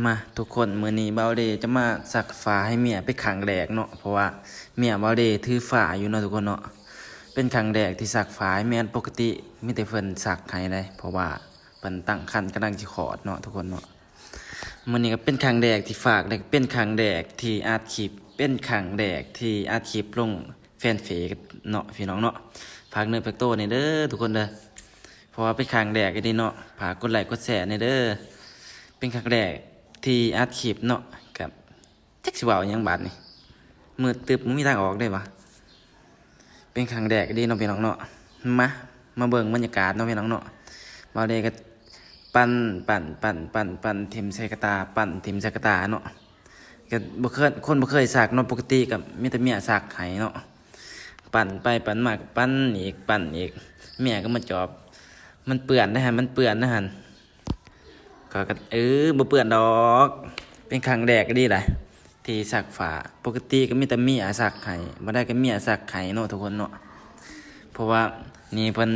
ມາທຸກຄົນ, ມື້ນີ້ບ່າວເດຈະມາຊັກຜ້າໃຫ້ເມຍເປັນຄັ້ງແລກເນາະ, ເພາະວ່າເມຍບ່າວເດຖືຜ້າຢູ່ເນາະທຸກຄົນເນາະ. ເປັນຄັ້ງແລກທີ່ຊັກຜ້າໃຫ້ເມຍ, ປົກກະຕິມີແຕ່ເພິ່ນຊັກໃຫ້ເດ້, ເພາະວ່າເພິ່ນຕັ້ງຄັນກຳລັງຊິຄອດເນາະທຸກຄົນເນາະ. ມື້ນີ້ກໍເປັນຄັ້ງແລກທີ່ຝາກ ແລະ ເປັນຄັ້ງແລກທີ່ອັດຄລິບ, ເປັນຄັ້ງແລກທີ່ອັດຄລິບລົງແຟນເຟສເນາະພີ່ນ້ອງເນາະ. ຝາກເນື້ອຝາກໂຕແດ່ເດີທຸກຄົນເດີ, ເພາະວ່າເປັນຄັ້ງແລກອີ່ຫຼີເນາະ. ຝາກກົດໄລກົດແຊແດ່ເດີ, ເປັນຄັ້ງແລກທີ່ອັດຄລິບເນາະ. ກໍຈັກຊິເວົ້າຫຍັງບາດນີ້, ມືດຕຶບ ບໍ່ມີທາງອອກເດ້ຫວາ. ເປັນຄັ້ງແລກອີ່ຫຼີເນາະພີ່ນ້ອງເນາະ. ມາ ມາເບິ່ງບັນຍາກາດເນາະພີ່ນ້ອງເນາະ. ບ່າວເດກໍປັ່ນ ປັ່ນ ປັ່ນ ປັ່ນ ປັ່ນ ຖິ້ມໃສ່ກະຕ່າ, ປັ່ນຖິ້ມໃສ່ກະຕ່າເນາະ. ກໍບໍ່ເຄີຍ ຄົນບໍ່ເຄີຍຊັກເນາະ, ປົກກະຕິກໍມີແຕ່ເມຍຊັກໃຫ້ເນາະ. ປັ່ນໄປປັ່ນມາກໍປັ່ນອີກ ປັ່ນອີກ, ເມຍກໍມາຈອບ. ມັນເປື້ອນເດ້ຫັ້ນ ມັນເປື້ອນເດ້ຫັ້ນ. ຂ້ອຍກໍ ເອີ ບໍ່ເປື້ອນດອກ, ເປັນຄັ້ງແລກອີ່ຫຼີລະທີ່ຊັກຜ້າ. ປົກກະຕິກໍມີແຕ່ເມຍຊັກໃຫ້, ບໍ່ໄດ້ກໍເມຍຊັກໃຫ້ເນາະທຸກຄົນເນາະ. ເພາະວ່ານີ້ເພິ່ນ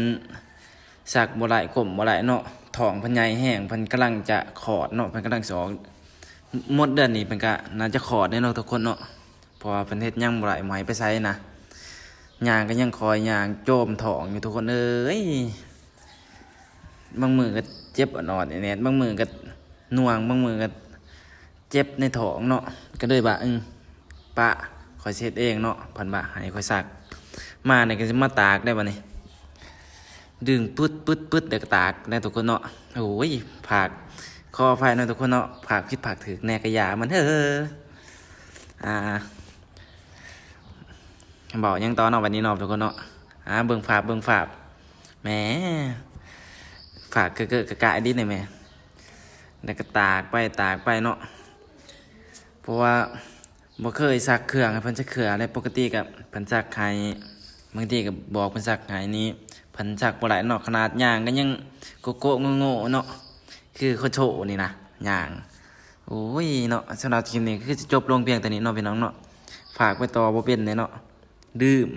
ຊັກບໍ່ໄດ້ ກົ້ມບໍ່ໄດ້ເນາະ, ທ້ອງເພິ່ນໃຫຍ່ແຮງ, ເພິ່ນກຳລັງຈະຄອດເນາະ, ເພິ່ນກຳລັງຊິອອກ. ໝົດເດືອນນີ້ເພິ່ນກໍໜ້າຈະຄອດແລ້ວເນາະທຸກຄົນເນາະ, ເພາະວ່າເພິ່ນເຮັດຫຍັງບໍ່ໄດ້ ບໍ່ໃຫ້ໄປໃສນະ. ຍ່າງກໍຍັງຄ່ອຍຍ່າງໂຈມທ້ອງຢູ່ທຸກຄົນເອີຍ. ບາງມື້ກໍເຈັບອອດໆແອດໆ, ບາງມື້ກໍໜ່ວງ, ບາງມື້ກໍເຈັບໃນທ້ອງເນາະ. ກໍເລີຍວ່າ ເອີ ປະ ຂ້ອຍຊິເຮັດເອງເນາະ, ເພິ່ນວ່າໃຫ້ຂ້ອຍຊັກ. ມານີ້ກໍຊິມາຕາກໄດ້ບາດນີ້, ດຶງປຶດໆໆ ແລ້ວກໍຕາກໄດ້ທຸກຄົນເນາະ. ໂອ້ຍ ພາກ ຂໍອະໄພເນາະທຸກຄົນເນາະ, ພາກຜິດພາກຖືກແດ່ກໍຢ່າມັນເຮີ. ອ່າ ເວົ້າຫຍັງຕໍ່ເນາະບາດນີ້ເນາະທຸກຄົນເນາະ. ອ່າ ເບິ່ງພາບ ເບິ່ງພາບ, ແໝ ພາກເກີະໆກະກະອີ່ຫຼີນີ້ແໝ. ແລ້ວກໍຕາກໄປ ຕາກໄປເນາະ, ເພາະວ່າບໍ່ເຄີຍຊັກເຄື່ອງໃຫ້ເພິ່ນຈັກເທື່ອເດ້. ປົກກະຕິກໍເພິ່ນຊັກໃຫ້, ບາງທີກໍບອກເພິ່ນຊັກໃຫ້ນີ້ ເພິ່ນຊັກບໍ່ໄດ້ເນາະ, ຂະໜາດຍ່າງກໍຍັງໂກະໆໂງ່ໆເນາະ, ຄືຄົນໂຊນີ້ນະ ຍ່າງ. ໂອ້ຍເນາະ, ສຳລັບຄລິບນີ້ຄືຊິຈົບລົງພຽງເທົ່ານີ້ເນາະພີ່ນ້ອງເນາະ. ພາກໄປຕໍ່ບໍ່ເປັນເດ້ເນາະ, ລືມ